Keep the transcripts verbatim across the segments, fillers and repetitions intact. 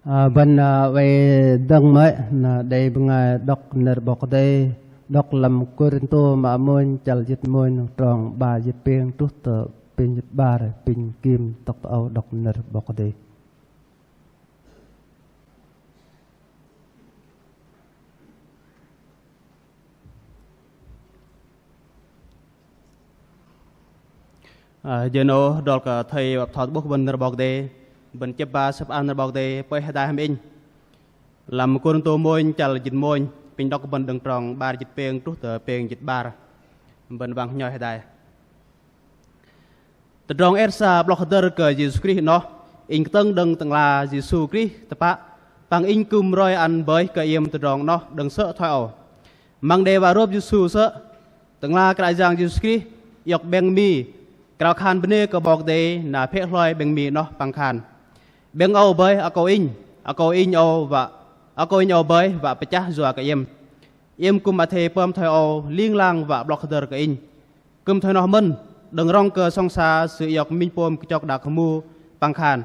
Ơ, bơ̆n, ơ, oei dơ̆ng mơ̆i, na đei bơngai đŏk nơ̆r 'Bok Kei-Dei, đŏk lăm Kôrintô mă mônh, chăl jĭt mônh, trong 'bar jĭt pêng truh tơ pêng jĭt 'bar, pinh kim tŏk tơ âu đŏk nơ̆r 'Bok Kei-Dei. Ơ, jơ 'nâu, adrol kơ athei wă bơtho tơ'bôh kơ bơ̆n nơ̆r 'Bok Kei-Dei, bơ̆n chĕp ba Sơ̆p ăn nơ̆r 'Bok Kei-Dei, pơih hơdai hăm inh. Lăm Kôrintô mônh, chăl jĭt mônh, pinh đŏk kơ bơ̆n đơ̆ng trong 'bar jĭt pêng truh tơ pêng jĭt 'bar. Bơ̆n wă nhoi hơdai. Tơdrong et sa 'blŏk hơdơ̆r kơ Yêsu Krist 'noh, inh kơtơ̆ng đơ̆ng Tơ'ngla Yêsu Krist tơpă, păng inh kư̆m roi ăn bơih kơ iĕm tơdrong 'noh đơ̆ng sơ̆ thoi âu. Măng đe wă rôp Yêsu sơ̆, Tơ'ngla Kră Yang Yêsu Krist iŏk 'bĕng mi, krao khan bơnê kơ 'Bok Kei-Dei na phĕ hloi 'bĕng mi 'noh păng khan: 'Bĕng âu bơih akâu inh, akâu inh âu wă, akâu inh âu bơih wă pơchah yua kơ iĕm. Iĕm kư̆m athei pơm thoi âu ling lang wă 'blŏk hơdơ̆r kơ inh. Kư̆m thoi noh mơ̆n, đơ̆ng rŏng kơ sŏng sa Sư iŏk minh pôm kơchok đak hơmu păng khan: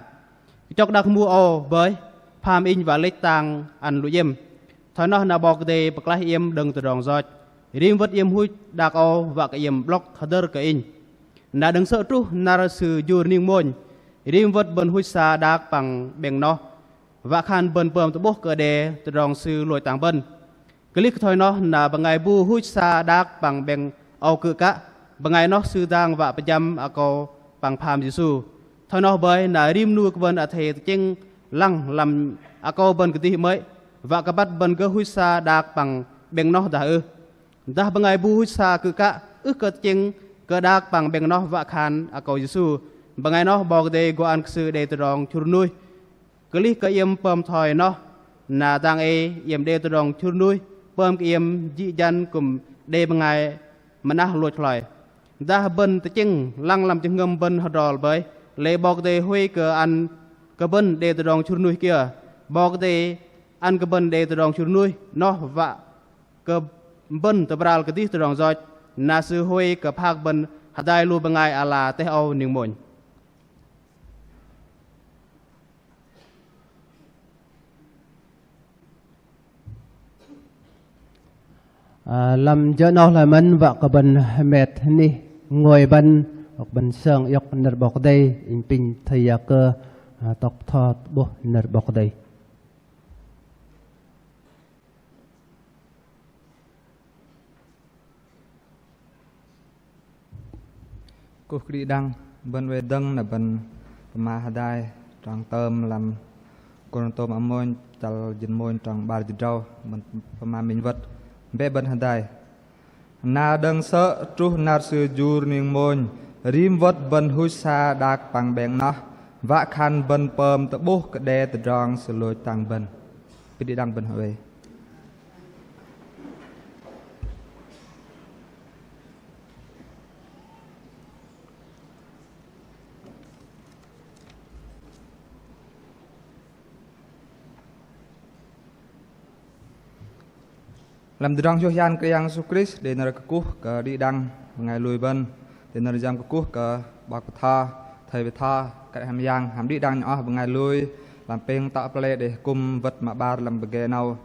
Kơchok đak hơmu âu bơih, pham inh wă lĕch tang ăn lu iĕm. Thoi noh na 'Bok Kei-Dei pơklaih iĕm đơ̆ng tơdrong yoch. Rim wơ̆t iĕm huch đak âu wă kơ iĕm 'blŏk hơdơ̆r kơ inh. Na đơ̆ng sơ̆ truh năr Sư jur ning mônh, rim wơ̆t bơ̆n huch sa đak păng 'bĕng noh, wă khan bơ̆n pơm tơ'bôh kơ đe tơdrong Sư lôch tang bơ̆n. Kơlih kơ thoi noh na bơngai bu huch sa đak păng 'bĕng âu kư̆ kă, bơngai noh sư dang wă pơjăm akâu păng pham Yêsu. Thoi noh bơih na rim 'nu kơ bơ̆n athei tơchĕng lăng lăm akâu bơ̆n kơdih 'mơ̆i, wă kơ băt bơ̆n gơh huch sa đak păng 'bĕng noh dah ưh. Dah bơngai bu huch sa kư̆ kă ưh kơ tơchĕng kơ đak păng 'bĕng noh wă khan akâu Yêsu, bơngai noh 'Bok Kei-Dei gô ăn kơ sư đei tơdrong chŭr nuih. Kơlih kơ iĕm pơm thoi noh, na dang ei iĕm đei tơdrong chŭr nuih, pơm kơ iĕm jĭ jăn kư̆m đei bơngai mơnah lôch hloi. Dah bơ̆n tơchĕng lăng lăm jơhngơ̆m bơ̆n hơdrol bơih, lei 'Bok Kei-Dei huay kơ ăn kơ bơ̆n đei tơdrong chŭr nuih kiơ. 'Bok Kei-Dei ăn kơ bơ̆n đei tơdrong chŭr nuih noh wă kơ bơ̆n tơbral kơdih tơdrong yoch, na Sư huay kơ phak bơ̆n hơdai lu bơngai ala teh âu ning mônh. Ơ, lăm jơ 'noh lei mơ̆n wă kơ bơ̆n hơmet hơnih ngôi bơ̆n, wă kơ bơ̆n sơng iŏk nơ̆r 'Bok Kei-Dei, inh pinh thây Yakơ, ơ, tŏk bơtho tơ'bôh nơ̆r 'Bok Kei-Dei. Kuh kơ đĭ đăng, bơ̆n oei dơ̆ng na bơ̆n pơma hơdai, trong tơm lăm Kôrintô mă mônh, chăl jĭt mônh, trong 'bar jĭt drâu, bơ̆n pơma minh wơ̆t. Bĕ bơ̆n hơdai. Na đơ̆ng sơ̆ truh năr Sư jur ning mônh, rim wơ̆t bơ̆n huch sa đak păng 'bĕng noh, wă khan bơ̆n pơm tơ'bôh kơ đe tơdrong Sư lôch tang bơ̆n. Kơ đĭ đăng bơ̆n hơwei. Lăm tơdrong hiôk hian Kră Yang Yêsu Krist, đei nơ̆r kơkuh kơ đĭ đăng bơngai lui bơ̆n, đei nơ̆r jăm kơkuh kơ 'bok bơtho, thây bơtho, kră hăm yang, hăm đĭ đăng nhŏng oh bơngai lui, lăm pêng tŏ pơlei đei hơkŭm wơ̆t mă 'bar lăm pơge 'nâu.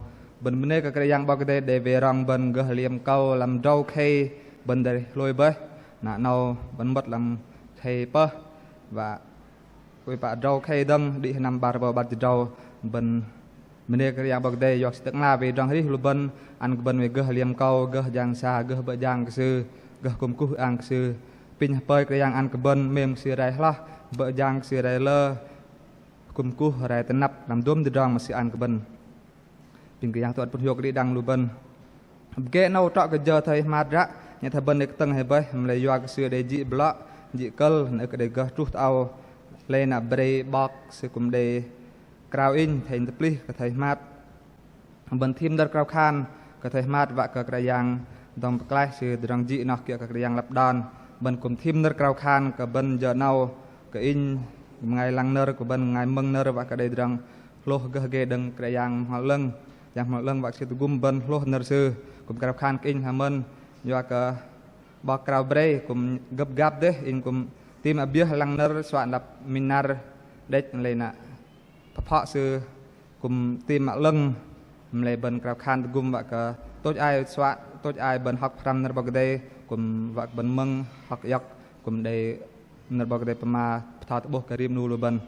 Bơ̆n bơnê kơ Kră Yang 'Bok Kei-Dei đei wei rong bơ̆n gơh liĕm akâu lăm drâu khei bơ̆n đei hlôi bơih, na 'nâu bơ̆n mơ̆t lăm khei pơh, wă Wei pă drâu khei dơ̆ng đĭ hơnăm 'bar rơbâu 'bar jĭt drâu, bơ̆n bơnê kơ Kră Yang 'Bok Kei-Dei yua Sư tơ'ngla wei tơdrong arih lu bơ̆n, ăn kơ bơ̆n wei gơh liĕm akâu, gơh jang sa, gơh bơ̆ jang kơ Sư, gơh kŭm kuh ang kơ Sư. Apinh hơpơi Kră Yang ăn kơ bơ̆n mêm kơ Sư rai hloh, bơ̆ jang kơ Sư rai lơ, kŭm kuh rai tơnăp, lăm dôm tơdrong mă Sư ăn kơ bơ̆n. Apinh Kră Yang tơ'bơ̆t pŭn hiôk đĭ đăng lu bơ̆n. Pơgê 'nâu trŏ kơ jơ athei hmat ră, nhen thoi bơ̆n đei kơtơ̆ng hei bơih, mă lei yua kơ sư đei jĭ blŏ, jĭ kơ̆l, na ưh kơ đei gơh truh tơ âu. Lei na brei 'bok sư kŭm đei krao inh, athei tơplih kơ athei hmat. Bơ̆n thim nơ̆r krao khan kơ athei hmat wă kơ Kră Yang dŏng pơklaih sư tơdrong jĭ noh kiơ̆ kơ Kră Yang lăp đon. Bơ̆n kŭm thim nơ̆r krao khan kơ bơ̆n jơ 'nâu, kơ inh bơngai lăng nơ̆r, kơ bơ̆n bơngai mơ̆ng nơ̆r wă kơ đei tơdrong hlôh gơh gê đơ̆ng Kră Yang Bơhngol 'Lơ̆ng. Yang Bơhngol 'Lơ̆ng wă kơ Sư tơgŭm bơ̆n hlôh nơ̆r Sư. Kŭm krao khan kơ inh hăm mơ̆n, yua kơ 'bok krao brei, kŭm gơ̆p gap dêh, inh kŭm tam mă biơh lăng nơ̆r suă lăp minh năr đĕch lei na pơphŏ sư kư̆m tam mă 'lơ̆ng, mă lei bơ̆n krao khan tơgŭm wă kơ tôch ai suă, tôch ai bơ̆n hŏk pơhrăm nơ̆r 'Bok Kei-Dei, kư̆m wă kơ bơ̆n mơ̆ng hŏk iŏk, kư̆m đei nơ̆r 'Bok Kei-Dei pơma bơtho tơ'bôh kơ rim 'nu lu bơ̆n.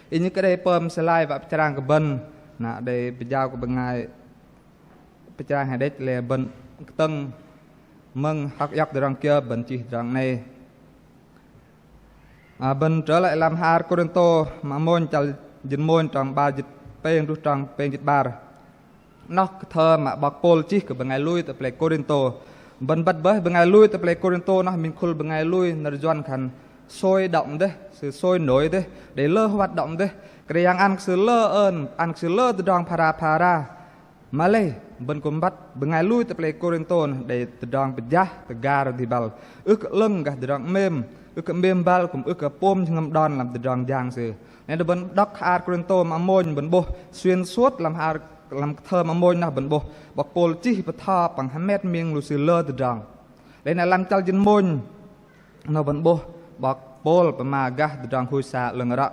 Inh kơ đei pơm sơlai wă pơchrang kơ bơ̆n, na đei pơjao kơ bơngai pơchrang hơdĕch lei bơ̆n kơtơ̆ng mơ̆ng hŏk iŏk tơdrong kiơ bơ̆n chih tơdrong 'nâu. Ơ, bơ̆n trŏ lei lăm hla ar Kôrintô mă mônh chăl jĭt mônh trong 'bar jĭt pêng truh trong pêng jĭt 'bar. 'Noh kơ thơ mă 'bok Pôl chih kơ bơngai lui tơ pơlei Kôrintô. Bơ̆n băt bơih bơngai lui tơ pơlei Kôrintô 'noh minh khul bơngai lui nơ̆r Yuăn khan sôi động dêh, sư sôi nổi dêh, đei lơ hoạt động dêh. Kră Yang ăn kơ sư lơ ơn, ăn kơ sư lơ tơdrong phara phara. Mă lei bơ̆n kư̆m băt bơngai lui tơ pơlei Kôrintô 'noh đei tơdrong pơjah tơgar dih băl. Ưh kơ 'lơ̆ng gah tơdrong 'mêm, ưh kơ 'mêm băl kư̆m ưh kơ pôm jơhngơ̆m đon lăm tơdrong jang sư. Lei na bơ̆n đŏk hla ar Kôrintô mă mônh bơ̆n 'bôh xuyên suốt lăm hla ar, lăm kơ thơ mă mônh 'noh bơ̆n 'bôh 'bok Pôl chih bơtho păng hơmet ming lu sư lơ tơdrong. Lei na lăm chăl jĭt mônh 'noh bơ̆n 'bôh 'bok Pôl pơma gah tơdrong huch sa 'lơ̆ng rŏ.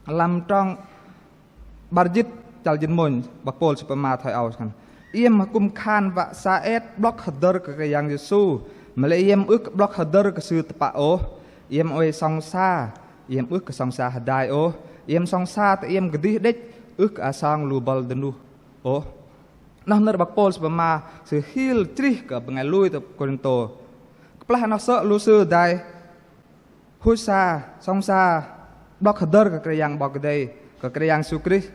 Lăm trong 'bar jĭt chăl jĭt mônh 'bok Pôl sư pơma thoi âu khan: Iĕm akŭm khan wă sa et 'blŏk hơdơ̆r kơ Kră Yang Yêsu, mă lei iĕm ưh kơ 'blŏk hơdơ̆r kơ Sư tơpă ôh. Iĕm oei sŏng sa, iĕm ưh kơ sŏng sa hơdai ôh. Iĕm sŏng sa tơ iĕm kơdih đĕch, ưh kơ asong lu băl dơnuh ôh. 'Noh nơ̆r 'bok Pôl sư pơma, sư hil chrih kơ bơngai lui tơ Kôrintô. Kơplah 'noh sơ̆ lu sư dai huch sa, sŏng sa, 'blŏk hơdơ̆r kơ Kră Yang 'Bok Kei-Dei, kơ Kră Yang Yêsu Krist,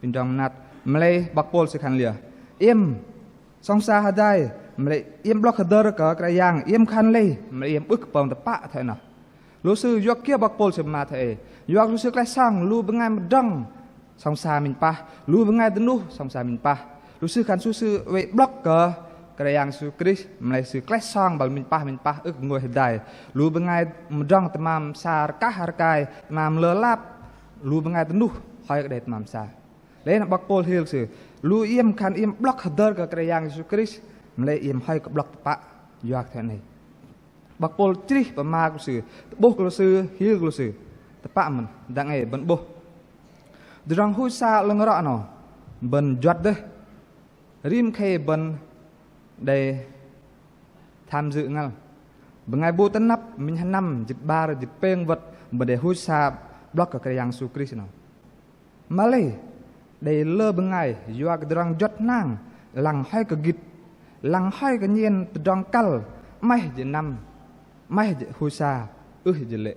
pinh drong mơnat. Mă lei 'bok Pôl sư khan liơ? Iĕm sŏng sa hơdai, mă lei iĕm 'blŏk hơdơ̆r kơ Kră Yang, iĕm khan lei, mă lei iĕm ưh kơ pơm tơpă thoi noh. Lu sư yua kơ kiơ 'bok Pôl sư pơma thoi ei? Yua kơ lu sư klaih song, lu bơngai mơdrŏng sŏng sa minh pah, lu bơngai dơnuh sŏng sa minh pah. Lu sư khan su sư oei 'blŏk kơ Kră Yang Yêsu Krist, mă lei sư klaih song băl minh pah minh pah ưh kơ ngôi hơdai. Lu bơngai mơdrŏng tơmam sa rơkah rơkai, tơmam lơlap, lu bơngai dơnuh hoi kơ đei tơmam sa. Lei na 'bok Pôl hil sư, lu iĕm khan iĕm 'blŏk hơdơ̆r kơ Kră Yang Yêsu Krist, mă lei iĕm hoi kơ 'blŏk tơpă, yua kơ thoi noh. 'Bok Pôl chrih pơma kơ lu sư, tơ'bôh kơ lu sư, hil kơ lu sư. Tơpă mơ̆n, dang ei bơ̆n 'bôh tơdrong huch sa 'lơ̆ng rŏ 'nâu, bơ̆n juăt dêh. Rim khei bơ̆n đei tham dự ngăl. Bơngai bu tơnăp minh hơnăm jĭt 'bar jĭt pêng wơ̆t bơ̆n đei huch sa 'blŏk kơ Kră Yang Yêsu Krist 'nâu. Mă lei đei lơ bơngai yua kơ tơdrong juăt hnang, lăng hoi kơ gĭt, lăng hoi kơ nhen tơdrong kăl, 'maih jơ̆ năm, 'maih jơ̆ huch sa, ưh jơ̆ lê̆.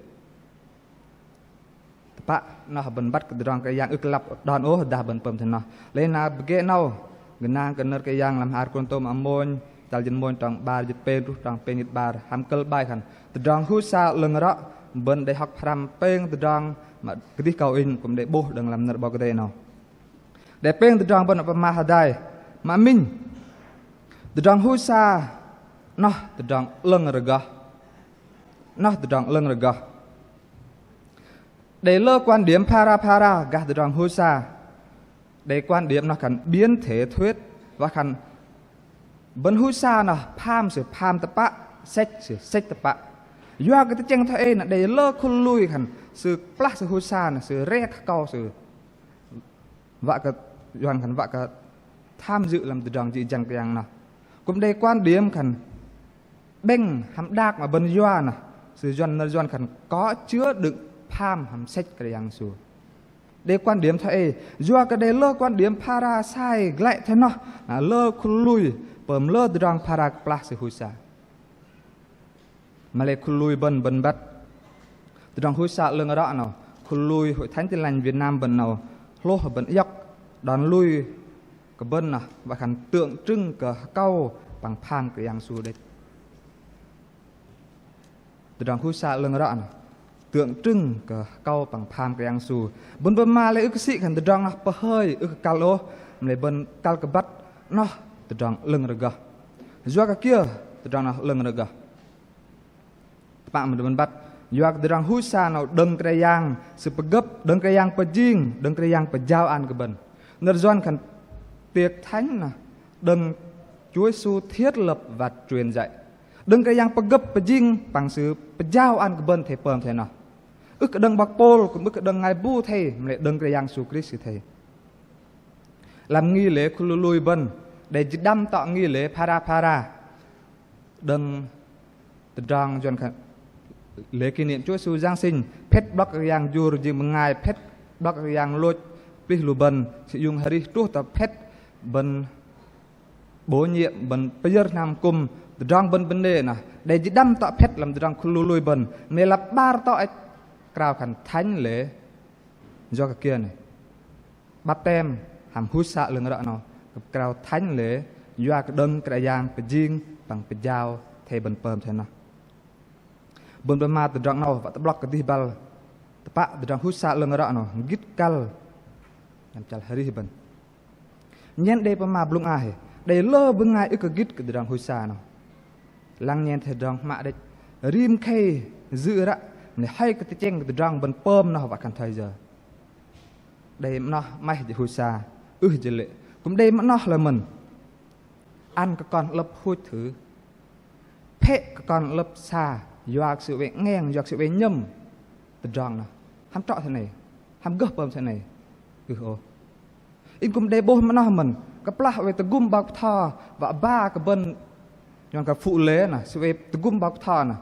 Tơpă 'noh bơ̆n băt kơ tơdrong Kră Yang ưh kơ lăp đon ôh dah bơ̆n pơm thoi noh. Lei na pơgê 'nâu, gơnang kơ nơ̆r Kră Yang lăm hla ar Kôrintô mă mônh, chăl jĭt mônh trong 'bar jĭt pêng truh trong pêng jĭt 'bar, hăm kơ̆l 'bai khan: Tơdrong huch sa 'lơ̆ng rŏ, bơ̆n đei hŏk pơhrăm pêng tơdrong mă kơdih kâu inh kư̆m đei 'bôh đơ̆ng lăm nơ̆r 'Bok Kei-Dei 'nâu. Đei pêng tơdrong bơ̆n pơma hơdai. Mă minh, tơdrong huch sa 'noh tơdrong 'lơ̆ng rơgoh. 'Noh tơdrong 'lơ̆ng rơgoh. Đei lơ quan điểm phara phara gah tơdrong huch sa. Đei quan điểm noh khan biến thể thuyết, wă khan bơ̆n huch sa noh pham sư pham tơpă, sĕch sư sĕch tơpă. Yua kơ tơchĕng thoi ei na đei lơ khul lui khan sư kơplah sư huch sa noh sư rek akâu sư wă kơ, Yuăn khan wă kơ tham dự lăm tơdrong jĭ jăn Kră Yang noh. Kư̆m đei quan điểm khan 'bĕng hăm đak mă bơ̆n yua noh, sư Yuăn, nơ̆r Yuăn khan có chứa đựng pham hăm sĕch Kră Yang Yêsu. Đei quan điểm thoi ei, yua kơ đei lơ quan điểm phara sai glăi thoi noh, na lơ khul lui pơm lơ tơdrong phara kơplah sư huch sa. Mă lei khul lui bơ̆n, bơ̆n băt tơdrong huch sa 'lơ̆ng rŏ 'nâu, khul lui Hội Thánh Tin Lành Việt Nam bơ̆n 'nâu, hlôh bơ̆n iŏk đon lui kơ bơ̆n noh, wă khan tượng trưng kơ akâu păng pham Kră Yang Yêsu đĕch. Tơdrong huch sa 'lơ̆ng rŏ noh, tượng trưng kơ akâu păng pham Kră Yang Yêsu. Bơ̆n pơma lei ưh kơ sĭ khan tơdrong noh pơhơi, ưh kơ kăl ôh, mă lei bơ̆n kăl kơ băt 'noh tơdrong 'lơ̆ng rơgoh. Yua kơ kiơ tơdrong noh 'lơ̆ng rơgoh? Tơpă mă bơ̆n băt, yua kơ tơdrong huch sa 'nâu đơ̆ng Kră Yang sư pơgơ̆p, đơ̆ng Kră Yang pơjing, đơ̆ng Kră Yang pơjao ăn kơ bơ̆n. Nơ̆r Yuăn khan tiệc thánh noh đơ̆ng Chúa Giêsu thiết lập và truyền dạy. Đơ̆ng Kră Yang pơgơ̆p pơjing păng sư pơjao ăn kơ bơ̆n athei pơm thoi noh. Ưh kơ đơ̆ng 'bok Pôl, kư̆m ưh kơ đơ̆ng bơngai bu athei, mă lei đơ̆ng Kră Yang Yêsu Krist sư athei. lăm nghi lễ khul lu lui bơ̆n, đei jĭ đăm tŏ nghi lễ phara phara. Đơ̆ng tơdrong Yuăn khan lễ kỷ niệm Chúa Giêsu Giáng sinh, phĕt 'blŏk Kră Yang jur jing bơngai, phĕt 'blŏk Kră Yang lôch plih lu bơ̆n, Sư iung arih truh tơ phĕt bơ̆n bổ nhiệm, bơ̆n pơyơ̆r hnam kŭm, tơdrong bơ̆n bơnê noh, đei jĭ đăm tŏ phĕt lăm tơdrong khul lu lui bơ̆n, mă lăp 'bar tŏ ĕch krao khan thánh lễ, yua kơ kiơ noh. Báp-têm hăm huch sa 'lơ̆ng rŏ noh, krao thánh lễ, yua kơ đơ̆ng Kră Yang pơjing păng pơjao athei bơ̆n pơm thoi noh. Bơ̆n pơma tơdrong noh wă tơ'blŏk kơdih băl tơpă tơdrong huch sa 'lơ̆ng rŏ noh, gĭt kăl lăm chăl arih bơ̆n. Nhen đei pơma blŭng a hei, đei lơ bơngai ưh kơ gĭt kơ tơdrong huch sa noh. Lăng nhen thoi tơdrong hmă đĕch, rim khei yŭ ră, mă lei hơi kơ tơchĕng kơ tơdrong bơ̆n pơm noh wă khan thoi yơ. Đei 'noh 'maih jơ̆ huch sa, ưh jơ̆ lê̆. Kư̆m đei 'noh lơ mơ̆n. Ăn kơ kon 'lơ̆p huch hơ̆, phĕ kơ kon 'lơ̆p sa, yua kơ sư oei 'ngeng, yua kơ sư oei nhơ̆m tơdrong noh. Hăm trŏ thoi noh, hăm gơh pơm thoi noh. Ưh ôh. Inh kư̆m đei 'bôh 'noh mơ̆n, kơplah oei tơgŭm 'bok bơtho wă ba kơ bơ̆n, Yuăn khan phủ lễ noh, sư oei tơgŭm 'bok bơtho noh.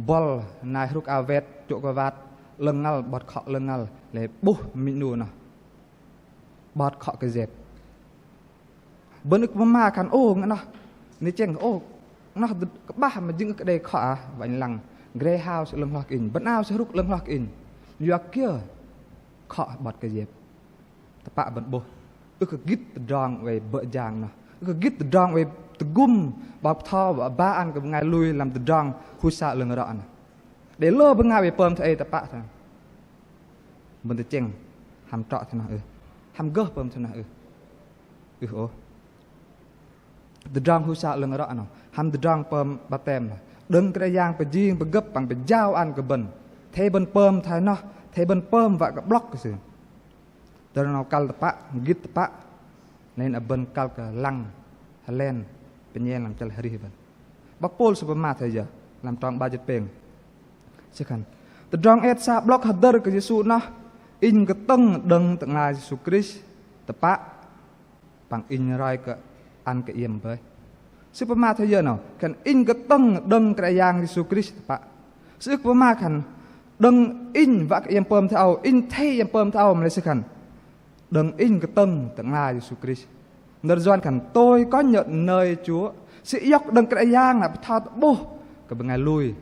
Bơ̆l nai hrŭk ao vet, chô̆ kơwat, 'lơ̆ng ngăl, 'bot khŏ 'lơ̆ng ngăl, lei 'bôh minh 'nu noh. 'Bot khŏ kơjep. Bơ̆n ưh kơ pơma khan, ô, ngeh noh, nơ̆r tơchĕng, ô, noh kơ'bah mă jing ưh kơ đei khŏ ah, wă inh lăng, gre hao sư 'lơ̆ng hloh kơ inh, bơ̆n ao sư hrŭk 'lơ̆ng hloh kơ inh. Yua kơ kiơ khŏ 'bot kơjep. Tơpă bơ̆n 'bôh ưh kơ gĭt tơdrong oei bơ̆ jang noh, ưh kơ gĭt tơdrong oei tơgŭm 'bok bơtho wă ba ăn kơ bơngai lui lăm tơdrong huch sa 'lơ̆ng rŏ noh. Đei lơ bơngai oei pơm thoi ei tơpă thoi. Bơ̆n tơchĕng hăm trŏ thoi noh ưh, hăm gơh pơm thoi noh ưh. Ưh ôh. Tơdrong huch sa 'lơ̆ng rŏ noh hăm tơdrong pơm báp-têm noh, đơ̆ng Kră Yang pơjing pơgơ̆p păng pơjao ăn kơ bơ̆n, athei bơ̆n pơm thoi noh, athei bơ̆n pơm wă kơ 'blŏk kơ Sư. Tơdrong noh kăl tơpă, gĭt tơpă, lei na bơ̆n kăl kơ lăng hơlen pơnhel lăm chăl arih bơ̆n. 'Bok Pôl sư pơma thoi yơ lăm trong 'bar jĭt pêng. Sư khan, tơdrong et sa 'blŏk hơdơ̆r kơ Yêsu noh, inh kơtơ̆ng đơ̆ng tơ'ngla Yêsu Krist tơpă, păng inh roi kơ ăn kơ iĕm bơih. Sư pơma thoi yơ 'nâu, khan inh kơtơ̆ng đơ̆ng Kră Yang Yêsu Krist tơpă. Sư ưh kơ pơma khan đơ̆ng inh wă kơ iĕm pơm thoi âu, inh athei iĕm pơm thoi âu, mă lei sư khan đơ̆ng inh kơtơ̆ng tơ'ngla Yêsu Krist. Nơ̆r Yuăn khan tôi có nhận nơi Chúa. Sư iŏk đơ̆ng Kră Yang na bơtho tơ'bôh kơ bơngai lui.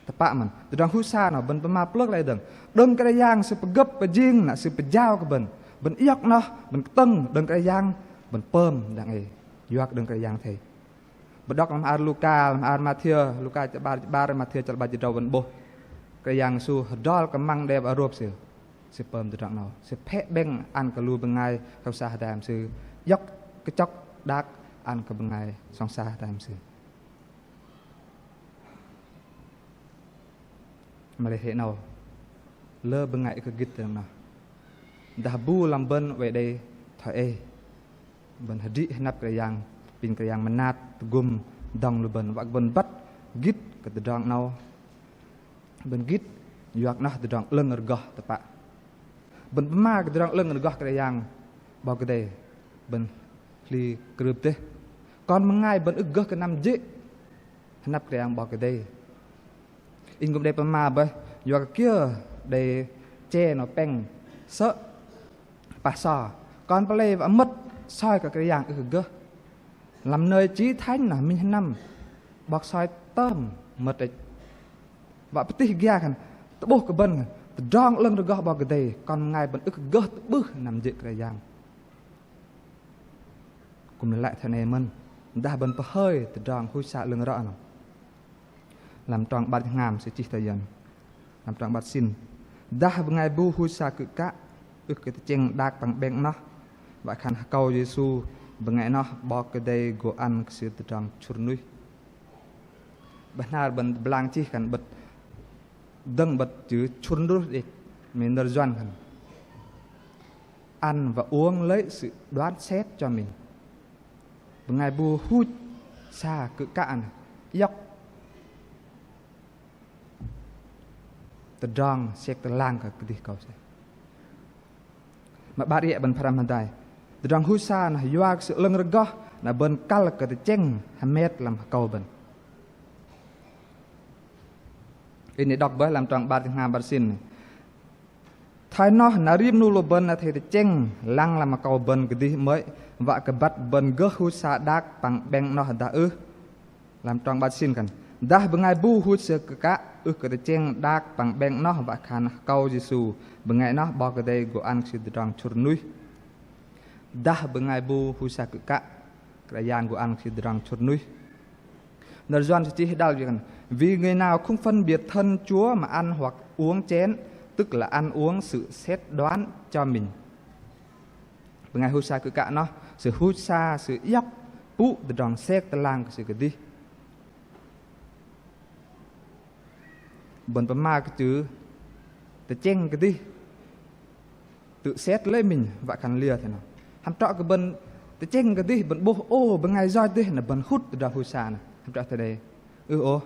Tơpă mơ̆n, tơdrong huch sa noh bơ̆n pơma plơ̆k lei dơ̆ng. Đơ̆ng Kră Yang Sư pơgơ̆p pơjing na Sư pơjao kơ bơ̆n. Bơ̆n iŏk noh, bơ̆n kơtơ̆ng đơ̆ng Kră Yang, bơ̆n pơm dang ei. Yua kơ đơ̆ng Kră Yang athei. Bơ̆n đŏk lăm hla ar Luka, lăm hla ar Mathêu, Luka chăl 'bar, 'bar, Mathêu chăl 'bar jĭt tơdrâu bơ̆n 'bôh. Kră Yang Yêsu hơdrol kơmăng đe wă rôp Sư. Sư pơm tơdrong 'nâu. Sư phĕ 'bĕng ăn kơ lu bơngai sŏng sa hơdai hăm Sư. Iŏk kơchŏk đak ăn kơ bơngai sŏng sa hơdai hăm Sư. Mă lei hei 'nâu, lơ bơngai ưh kơ gĭt tơdrong noh. Dah bu lăm bơ̆n oei đei thoi ei, bơ̆n hơdrĭ hơnăp Kră Yang, pinh Kră Yang mơnat tơgŭm dŏng lu bơ̆n, wă kơ bơ̆n băt gĭt kơ tơdrong 'nâu. Bơ̆n gĭt yua kơ noh tơdrong 'lơ̆ng rơgoh tơpă. Bơ̆n pơma kơ tơdrong 'lơ̆ng rơgoh Kră Yang 'Bok Kei-Dei, bơ̆n hli krưp dêh. Kon bơngai bơ̆n ưh gơh kơ năm jê̆ hơnăp Kră Yang 'Bok Kei-Dei. Inh kư̆m đei pơma bơih, yua kơ kiơ đei che noh pĕng sơ̆ pah so. Kon pơlei wă mơ̆t soi kơ Kră Yang ưh kơ gơh. Lăm nơi chí thánh noh minh hơnăm 'bok soi tơm mơ̆t đĕch. Wă pơtih gia khan tơ'bôh kơ bơ̆n khan tơdrong 'lơ̆ng rơgoh 'Bok Kei-Dei, kon bơngai bơ̆n ưh kơ gơh tơ'bưh năm jê̆ Kră Yang. Kư̆m lei lăi thoi noh mơ̆n, dah bơ̆n pơhơi tơdrong huch sa 'lơ̆ng rŏ noh. Lăm trong 'bar jĭt hngam sư chih thoi yơ. Lăm trong 'bar jĭt sĭn. Dah bơngai bu huch sa kư̆ kă, ưh kơ tơchĕng đak păng 'bĕng noh, wă khan akâu Yêsu bơngai noh 'Bok Kei-Dei gô ăn kơ sư tơdrong sŭr nuih. Bơhnar bơ̆n blang chih khan 'bơ̆t dơ̆ng 'bơ̆t chư sŭr nuih đĕch, mă lei nơ̆r Yuăn khan ăn và uống lấy sự đoán xét cho mình. Bơngai bu huch sa kư̆ kă noh, iŏk tơdrong sek tơlang kơ kơdih akâu sư. Mă 'bar iĕ bơ̆n pơhrăm hơdai. Tơdrong huch sa noh yua kơ sư 'lơ̆ng rơgoh, na bơ̆n kăl kơ tơchĕng hơmet lăm akâu bơ̆n. Inh đŏk bơih lăm trong 'bar jĭt tơhngam 'bar jĭt sĭn. Thoi noh na rim 'nu lu bơ̆n athei tơchĕng lăng lăm akâu bơ̆n kơdih 'mơ̆i, wă kơ băt bơ̆n gơh huch sa đak păng 'bĕng noh dah ưh. Lăm trong 'bar jĭt sĭn khan: Dah bơngai bu huch sa kư̆ kă, ưh kơ tơchĕng đak păng 'bĕng noh wă khan akâu Yêsu bơngai noh 'Bok Kei-Dei gô ăn kơ sư tơdrong sŭr nuih. Dah bơngai bu huch sa kư̆ kă, Kră Yang gô ăn kơ sư tơdrong sŭr nuih. Nơ̆r Yuăn sư chih hơđăl wă khan: Vì người nào không phân biệt thân Chúa mà ăn hoặc uống chén, tức là ăn uống sự xét đoán cho mình. Bơngai huch sa kư̆ kă noh, sư huch sa, sư iŏk pŭ tơdrong sek tơlang kơ sư kơdih. Bơ̆n pơma kơ chư tơchĕng kơdih, tự xét lấy mình, wă khan liơ thế nào. Hăm trŏ kơ bơ̆n tơchĕng kơdih, bơ̆n 'bôh ô bơngai yoch dêh, na bơ̆n hŭt tơdrong huch sa noh. Hăm trŏ tơ đei. Ưh ôh.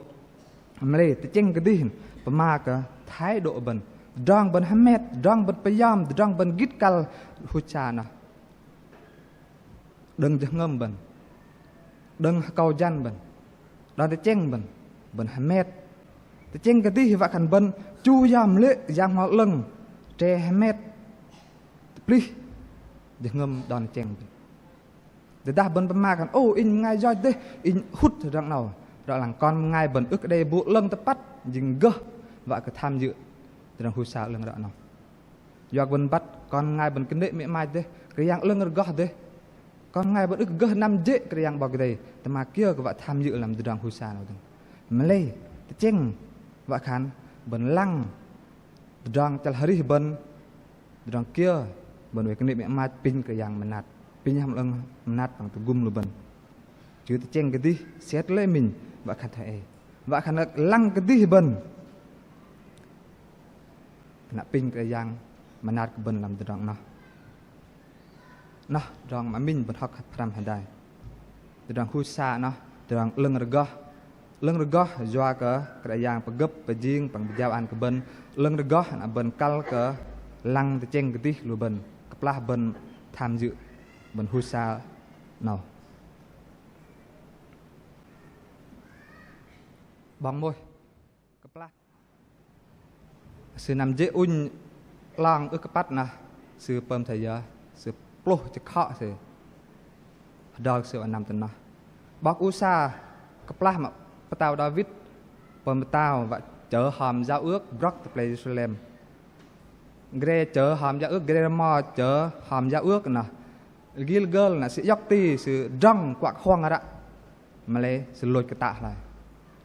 Mă lei tơchĕng kơdih pơma kơ thái độ bơ̆n, tơdrong bơ̆n hơmet, tơdrong bơ̆n pơyom, tơdrong bơ̆n gĭt kăl huch sa noh. Đơ̆ng jơhngơ̆m bơ̆n, đơ̆ng akâu jăn bơ̆n, đon tơchĕng bơ̆n, bơ̆n hơmet. Tơchĕng kơdih wă khan bơ̆n chu yom lê̆ Yang Bơhngol 'Lơ̆ng, tre hơmet, tơplih jơhngơ̆m đon tơchĕng bơ̆n. Tơdah bơ̆n pơma khan: Ô, inh bơngai yoch dêh, inh hŭt tơdrong 'nâu. Rŏ lăng kon bơngai bơ̆n ưh kơ đei bu 'lơ̆ng tơpăt jing gơh wă kơ tham dự tơdrong huch sa 'lơ̆ng rŏ 'nâu. Yua kơ bơ̆n băt kon bơngai bơ̆n kơnê̆ mĕ 'mach dêh, Kră Yang 'lơ̆ng rơgoh dêh. Kon bơngai bơ̆n ưh kơ gơh năm jê̆ Kră Yang 'Bok Kei-Dei, tơma kiơ kơ wă tham dự lăm tơdrong huch sa 'nâu dơ̆ng. Mă lei tơchĕng wă khan bơ̆n lăng tơdrong chăl arih bơ̆n, tơdrong kiơ bơ̆n oei kơnê̆ mĕ 'mach, apinh Kră Yang mơnat, apinh Yang Bơhngol 'Lơ̆ng mơnat păng tơgŭm lu bơ̆n. Chư tơchĕng kơdih, xét lấy mình, wă khan thoi ei, wă khan lăng kơdih bơ̆n, na apinh Kră Yang mơnat kơ bơ̆n lăm tơdrong noh. Noh tơdrong mă minh bơ̆n hŏk pơhrăm hơdai. Tơdrong huch sa noh tơdrong 'lơ̆ng rơgoh. 'Lơ̆ng rơgoh yua kơ Kră Yang pơgơ̆p pơjing păng pơjao ăn kơ bơ̆n. 'Lơ̆ng rơgoh na bơ̆n kăl kơ lăng tơchĕng kơdih lu bơ̆n kơplah bơ̆n tham dự bơ̆n huch sa 'nâu. 'Bok Môis kơplah sư năm jê̆ ŭnh 'long ưh kơ păt noh, sư pơm thoi yơ, sư pluh chơkhŏ sư hơdrol kơ sư wă năm tơ noh. 'Bok Usa kơplah mă pơtao Đawit pơm pơtao wă chơ hom giao ước brŏk tơ pơlei Yêrusalem. Gre chơ hom giao ước, gre rơmo chơ hom giao ước noh. Gilgơl noh sư iŏk ti, sư drŏng kuă kơ huăng ră. Mă lei sư lôch kơtă hloi.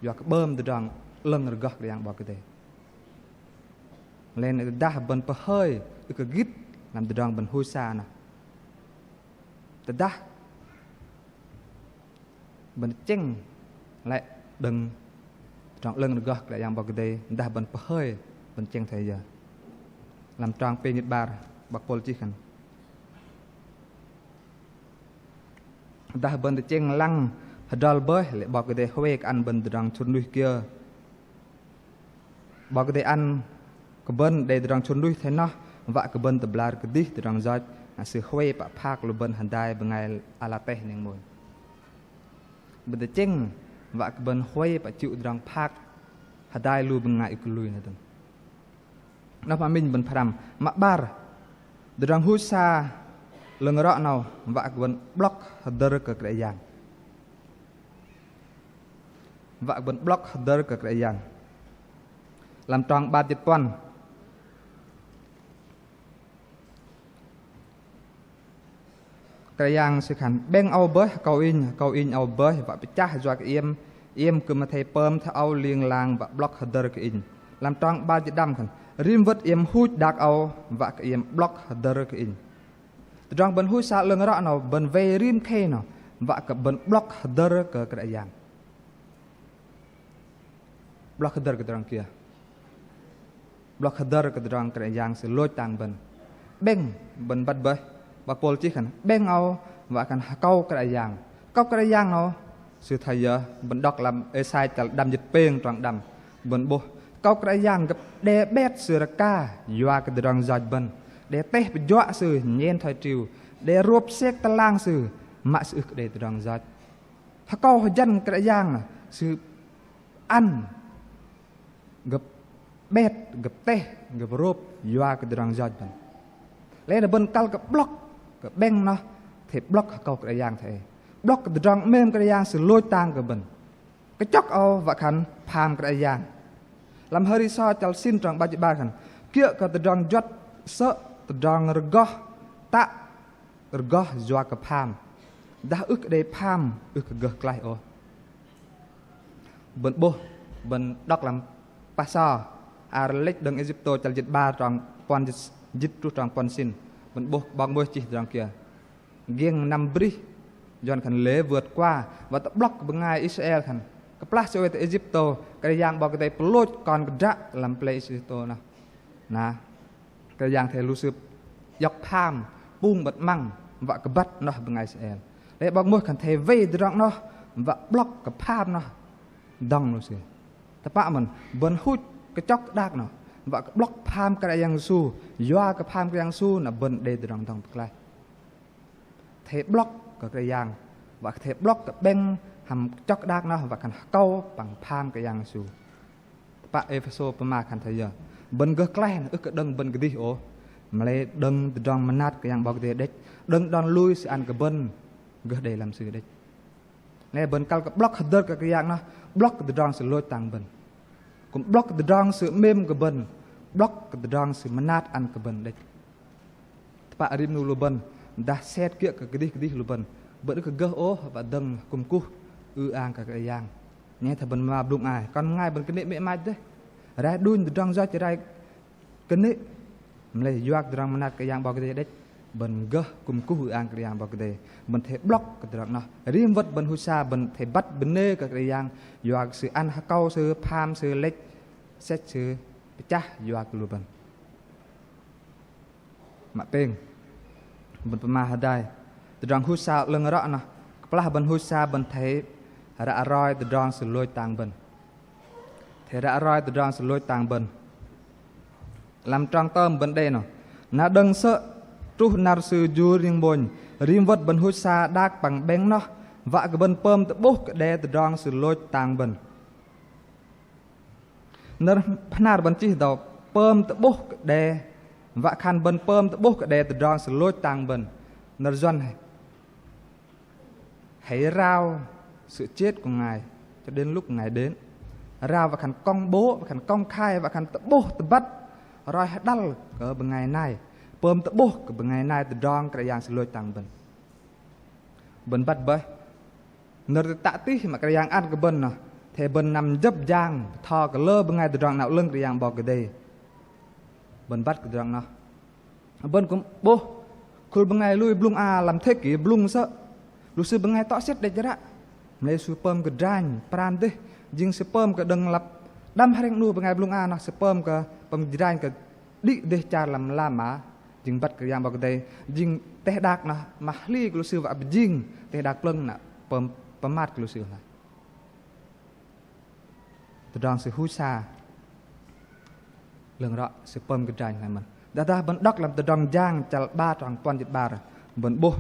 Yua kơ 'bơm tơdrong 'lơ̆ng rơgoh Kră Yang 'Bok Kei-Dei. Mă lei na tơdah bơ̆n pơhơi ưh kơ gĭt lăm tơdrong bơ̆n huch sa noh. Tơdah bơ̆n tơchĕng lĕ đơ̆ng tơdrong 'lơ̆ng rơgoh Kră Yang 'Bok Kei-Dei, tơdah bơ̆n pơhơi bơ̆n tơchĕng thoi yơ. Lăm trong pêng jĭt 'bar, 'bok Pôl chih khan: Dah bơ̆n tơchĕng lăng hơdrol bơih, lê̆ 'Bok Kei-Dei huay kơ ăn bơ̆n tơdrong sŭr nuih kiơ. 'Bok Kei-Dei ăn kơ bơ̆n đei tơdrong sŭr nuih thoi noh, wă kơ bơ̆n tơblar kơdih tơdrong yoch, na Sư huay pă phak lu bơ̆n hơdai bơngai ala teh ning mônh. Bơ̆n tơchĕng wă kơ bơ̆n huay pă chịu tơdrong phak hơdai lu bơngai ưh kơ lui noh dơ̆ng. Noh mă minh bơ̆n pơhrăm. Mă 'bar, tơdrong huch sa 'lơ̆ng rŏ 'nâu wă kơ bơ̆n 'blŏk hơdơ̆r kơ Kră Yang. Wă kơ bơ̆n 'blŏk hơdơ̆r kơ Kră Yang. Lăm trong 'bar jĭt puăn, Kră Yang Sư khan: 'Bĕng âu bơih akâu Inh, akâu Inh âu bơih wă pơchah yua kơ iĕm, iĕm kư̆m athei pơm thoi âu ling lang wă 'blŏk hơdơ̆r kơ Inh. Lăm trong 'bar jĭt đăm khan: Rim wơ̆t iĕm huch đak âu wă kơ iĕm 'blŏk hơdơ̆r kơ Inh. Tơdrong bơ̆n huch sa 'lơ̆ng rŏ 'nâu bơ̆n wei rim khei 'nâu wă kơ bơ̆n 'blŏk hơdơ̆r kơ Kră Yang. 'Blŏk hơdơ̆r kơ tơdrong kiơ? 'Blŏk hơdơ̆r kơ tơdrong Kră Yang Sư lôch tang bơ̆n. 'Bĕng, bơ̆n băt bơih, 'bok Pôl chih khan: 'Bĕng âu wă khan akâu Kră Yang. Akâu Kră Yang 'nâu Sư thoi yơ? Bơ̆n đŏk lăm Êsai chăl đăm jĭt pêng trong đăm. Bơ̆n 'bôh akâu Kră Yang gơ̆p đe 'bet Sư rơka yua kơ tơdrong yoch bơ̆n. Đe teh pơjuă sư nhen thoi triu, đe rôp sek tơlang sư, mă sư ưh kơ đei tơdrong yoch. Hơkâu hơjăn Kră Yang sư ăn gơ̆p 'bet, gơ̆p teh, gơ̆p rôp yua kơ tơdrong yoch bơ̆n. Lei na bơ̆n kăl kơ 'blŏk kơ 'bĕng noh, athei 'blŏk hơkâu Kră Yang athei. 'Blŏk kơ tơdrong 'mêm Kră Yang sư lôch tang kơ bơ̆n. Kơchŏk âu wă khan pham Kră Yang. Lăm Hơri sô chăl sĭn trong 'bar jĭt 'bar khan: Kiơ̆ kơ tơdrong juăt sơ̆ tơdrong rơgoh tă rơgoh yua kơ pham. Dah ưh kơ đei pham, ưh kơ gơh klaih ôh. Bơ̆n 'bôh, bơ̆n đŏk lăm pah sô, ar lĕch đơ̆ng Êjiptơ chăl jĭt 'bar trong puăn jĭt, jĭt truh trong puăn sĭn. Bơ̆n 'bôh 'Bok Môis chih tơdrong kiơ. Giĕng năm brih, Yuăn khan lễ vượt qua, wă tơ'blŏk bơngai Israel khan. Kơplah sư oei tơ Êjiptơ, Kră Yang 'Bok Kei-Dei pơlôch kon kơdră lăm pơlei Êjiptơ noh. Na, Kră Yang athei lu sư iŏk pham pŭng băt 'măng wă kơ băt noh bơngai Israel. Lei 'Bok Môis khan athei wei tơdrong noh wă 'blŏk kơ pham noh dŏng lu sư. Tơpă mơ̆n, bơ̆n huch kơchŏk đak noh wă kơ 'blŏk pham Kră Yang Yêsu, yua kơ pham Kră Yang Yêsu na bơ̆n đei tơdrong dŏng pơklaih. Athei 'blŏk kơ Kră Yang wă kơ athei 'blŏk kơ 'bĕng hăm kơchŏk đak noh wă khan hơkâu păng pham Kră Yang Yêsu. Tơpă Êphêsô pơma khan thoi yơ. Bơ̆n gơh klaih ưh kơ đơ̆ng bơ̆n kơdih ôh. Mă lei đơ̆ng tơdrong mơnat Kră Yang 'Bok Kei-Dei đĕch. Đơ̆ng đon lui sư ăn kơ bơ̆n gơh đei lăm sư đĕch. Lei bơ̆n kăl kơ 'blŏk hơdơ̆r kơ Kră Yang noh, 'blŏk kơ tơdrong sư lôch tang bơ̆n. Kư̆m 'blŏk kơ tơdrong sư 'mêm kơ bơ̆n, 'blŏk kơ tơdrong sư mơnat ăn kơ bơ̆n đĕch. Tơpă rim 'nu lu bơ̆n, dah set kiơ̆ kơ kơdih kơdih lu bơ̆n, bơ̆n ưh kơ gơh ôh wă dơ̆ng kŭm kuh ư-ang kơ Kră Yang. Nhen thoi bơ̆n pơma blŭng ai, kon bơngai bơ̆n kơnê̆ mĕ mach dêh. Rai đunh tơdrong yoch rai kơnê̆. Mă lei yua kơ tơdrong mơnat Kră Yang 'Bok Kei-Dei đĕch, bơ̆n gơh kŭm kuh ư-ang Kră Yang 'Bok Kei-Dei. Bơ̆n athei 'blŏk kơ tơdrong noh. Rim wơ̆t bơ̆n huch sa bơ̆n athei băt bơnê kơ Kră Yang, yua kơ sư ăn hơkâu sư, pham sư, lĕch sĕch sư pơchah yua kơ lu bơ̆n. Mă pêng, bơ̆n pơma hơdai tơdrong huch sa 'lơ̆ng rŏ noh. Kơplah bơ̆n huch sa bơ̆n athei ră roi tơdrong sư lôch tang bơ̆n. Athei ră roi tơdrong sư lôch tang bơ̆n. Lăm trong tơm bơ̆n đei noh. Na đơ̆ng sơ̆ truh năr sư jur ning mônh, rim wơ̆t bơ̆n huch sa đak păng 'bĕng noh, wă kơ bơ̆n pơm tơ'bôh kơ đe tơdrong sư lôch tang bơ̆n. Nơ̆r Bơhnar bơ̆n chih dâu pơm tơ'bôh kơ đe, wă khan bơ̆n pơm tơ'bôh kơ đe tơdrong sư lôch tang bơ̆n. Nơ̆r Yuăn hãy rao sự chết của Ngài cho đến lúc Ngài đến. Rao wă khan công bố, wă khan công khai, wă khan tơ'bôh tơbăt roi hơđăl kơ bơngai nai. Pơm tơ'bôh kơ bơngai nai tơdrong Kră Yang sư lôch tang bơ̆n. Bơ̆n băt bơih. Nơ̆r tơtă tih mă Kră Yang ăn kơ bơ̆n noh, athei bơ̆n năm jơ̆p jang bơtho kơ lơ bơngai tơdrong 'nao 'lơ̆ng Kră Yang 'Bok Kei-Dei. Bơ̆n băt kơ tơdrong noh. Bơ̆n kư̆m 'bôh khul bơngai lui blŭng a lăm thế kỷ blŭng sơ̆. Lu sư bơngai tŏ sĕt đĕch ră. Mă lei sư pơm kơdranh pran dêh, jing sư pơm kơ đơ̆ng lăp đăm hrĕng 'nu bơngai blŭng a noh sư pơm kơ pơm kơdranh kơ đĭ dêh char lăm La Mã, jing băt Kră Yang 'Bok Kei-Dei, jing teh đak noh mă hli kơ lu sư wă pơjing teh đak plơ̆ng noh pơm pơmat kơ lu sư noh. Tơdrong sư huch sa 'lơ̆ng rŏ sư pơm kơdranh hloi mơ̆n. Dah dah bơ̆n đŏk lăm Tơdrong Jang chăl 'bar trong puăn jĭt 'bar bơ̆n 'bôh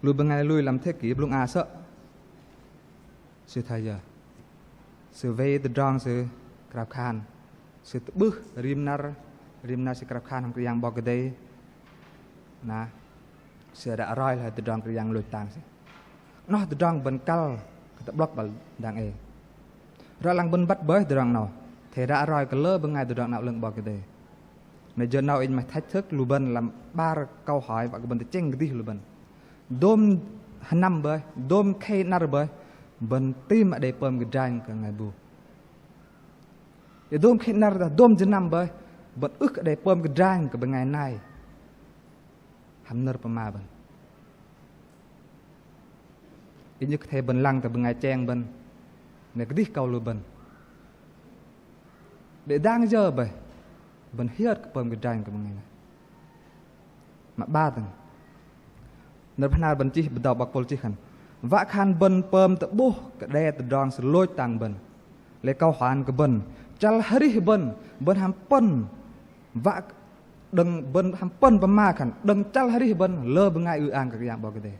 lu bơngai lui lăm thế kỷ blŭng a sơ̆. Sư thoi yơ? Sư wei tơdrong sư krao khan. Sư tơ'bưh rim năr, rim năr sư krao khan hăm Kră Yang 'Bok Kei-Dei. Na, sư ră roi hloi tơdrong Kră Yang lôch tang sư. Noh tơdrong bơ̆n kăl kơ tơ'blŏk băl dang ei. Ră lăng bơ̆n băt bơih tơdrong 'nâu. Athei ră roi kơ lơ bơngai tơdrong 'nao 'lơ̆ng 'Bok Kei-Dei. Na jơ 'nâu inh mă thách thức lu bơ̆n lăm 'bar câu hỏi wă kơ bơ̆n tơchĕng kơdih lu bơ̆n. Dôm hơnăm bơih, dôm khei năr bơih, bơ̆n tam mă đei pơm kơdranh kơ bơngai bu. Dôm khei năr dah dôm jơnăm bơih, bơ̆n ưh kơ đei pơm kơdranh kơ bơngai nai. Hăm nơ̆r pơma bơ̆n. Inh ưh kơ athei bơ̆n lăng tơ bơngai cheng bơ̆n. Mă kơdih kâu lu bơ̆n. Đei dang yơ bơih, bơ̆n hiơt kơ pơm kơdranh kơ bơngai nai. Mă 'bar dơ̆ng. Nơ̆r Bơhnar bơ̆n chih, bơdâu 'bok Pôl chih khan. Wă khan bơ̆n pơm tơ'bôh kơ đe tơdrong sư lôch tang bơ̆n. Lei kâu hăn kơ bơ̆n. Chăl hơrih bơ̆n, bơ̆n hăm pơ̆n. Wă Đơ̆ng bơ̆n hăm pơ̆n pơma khan đơ̆ng chăl hơrih bơ̆n lơ bơngai ư-ang kơ Kră Yang 'Bok Kei-Dei.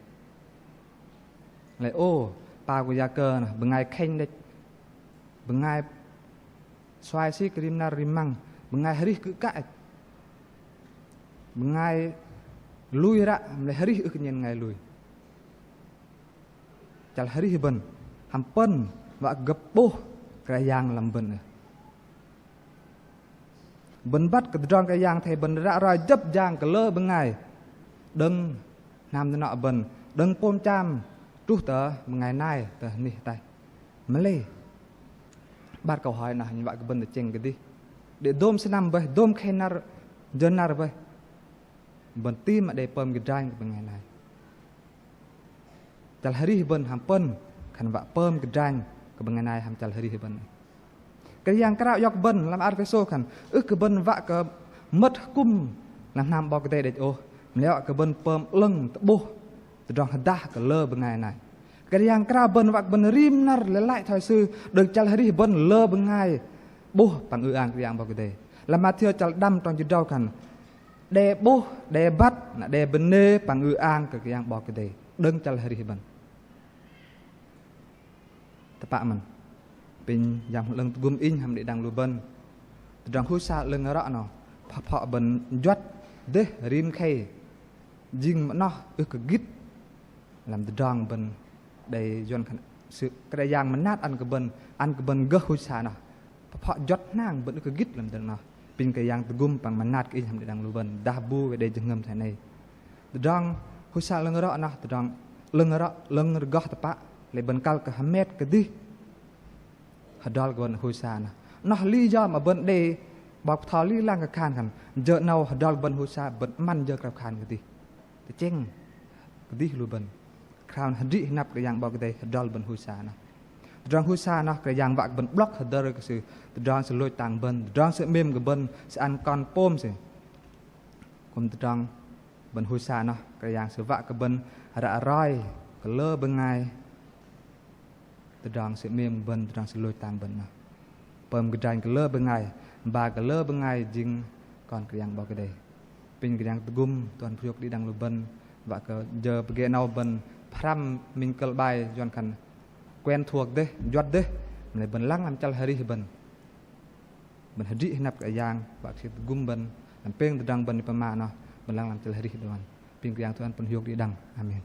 Lei ô, pă kơ Yakơ noh bơngai khĕnh đĕch, bơngai suai sik rim năr rim măng, bơngai hơrih kư̆ kă, bơngai lui ră, mă lei hơrih ưh kơ nhen bơngai lui. Chăl hơrih bơ̆n hăm pơ̆n wă kơ gơ̆p 'bôh Kră Yang lăm bơ̆n ưh? Bơ̆n băt kơ tơdrong Kră Yang athei bơ̆n ră roi jơ̆p jang kơ lơ bơngai đơ̆ng hnam dơnŏ bơ̆n, đơ̆ng pôm cham truh tơ bơngai nai tơ anih ataih. Mă lei 'bar kâu hoi noh inh wă kơ bơ̆n tơchĕng kơdih. Đei dôm sơnăm bơih, dôm khei năr, jơ năr bơih, bơ̆n tam mă đei pơm kơdranh kơ bơngai nai. Chăl hơrih bơ̆n hăm pơ̆n khan wă pơm kơdranh kơ bơngai nai hăm chăl hơrih bơ̆n. Kră Yang krao iŏk bơ̆n lăm Êphêsô khan ưh kơ bơ̆n wă kơ mơ̆t akŭm lăm hnam 'Bok Kei-Dei đĕch ôh, mă lei wă kơ bơ̆n pơm 'lơ̆ng tơ'bôh tơdrong hơdah kơ lơ bơngai nai. Kră Yang krao bơ̆n wă kơ bơ̆n rim năr lei lăi thoi Sư, đơ̆ng chăl hơrih bơ̆n lơ bơngai 'bôh păng ư-ang Kră Yang 'Bok Kei-Dei. Lăm Mathiơ chăl đăm trong jĭt drâu khan đe 'bôh, đe băt, na đe bơnê păng ư-ang kơ Kră Yang 'Bok Kei-Dei đơ̆ng chăl hơrih bơ̆n. Tơpă mơ̆n. Pinh Yang 'Lơ̆ng tơgŭm inh hăm đĭ đăng lu bơ̆n. Tơdrong huch sa 'lơ̆ng rŏ noh, pơphŏ bơ̆n juăt dêh rim khei jing mơ'noh ưh kơ gĭt lăm tơdrong bơ̆n đei juăn khan Sư Kră Yang mơnat ăn kơ bơ̆n, ăn kơ bơ̆n gơh huch sa noh. Pơphŏ juăt hnang bơ̆n ưh kơ gĭt lăm tơdrong noh. Pinh Kră Yang tơgŭm păng mơnat kơ inh hăm đĭ đăng lu bơ̆n dah bu wei đei jơhngơ̆m thoi nai. Tơdrong huch sa 'lơ̆ng rŏ noh, tơdrong 'lơ̆ng rŏ, 'lơ̆ng rơgoh tơpă, lei bơ̆n kăl kơ hơmet kơdih hơdrol kơ bơ̆n huch sa noh. Noh li yơ mă bơ̆n đei 'bok bơtho ling lang khan khan jơ 'nâu hơdrol bơ̆n huch sa, bơ̆n 'măn jơ krao khan kơdih. Tơchĕng kơdih lu bơ̆n. Krao hơdrĭ hơnăp Kră Yang 'Bok Kei-Dei hơdrol bơ̆n huch sa noh. Tơdrong huch sa noh Kră Yang wă kơ bơ̆n 'blŏk hơdơ̆r kơ Sư, tơdrong Sư lôch tang bơ̆n, tơdrong Sư 'mêm kơ bơ̆n, Sư ăn Kon pôm Sư. Kư̆m tơdrong bơ̆n huch sa noh Kră Yang Sư wă kơ bơ̆n ră roi kơ lơ bơngai tơdrong Sư 'mêm bơ̆n, tơdrong Sư lôch tang bơ̆n noh. Pơm kơdranh kơ lơ bơngai, ba kơ lơ bơngai jing kon Kră Yang 'Bok Kei-Dei. Pinh Kră Yang tơgŭm tuan pơhiôk đĭ đăng lu bơ̆n, wă kơ jơ pơgê 'nâu bơ̆n pơhrăm minh kơ̆l 'bai juăn khan quen thuộc dêh, juăt dêh, mă lei bơ̆n lăng lăm chăl hơrih bơ̆n. Bơ̆n hơdrĭ hơnăp Kră Yang, wă kơ Sư tơgŭm bơ̆n, lăm pêng tơdrong bơ̆n pơma noh, bơ̆n lăng lăm chăl hơrih đơ̆ng. Pinh Kră Yang tuan pơhiôk đĭ đăng. Amen.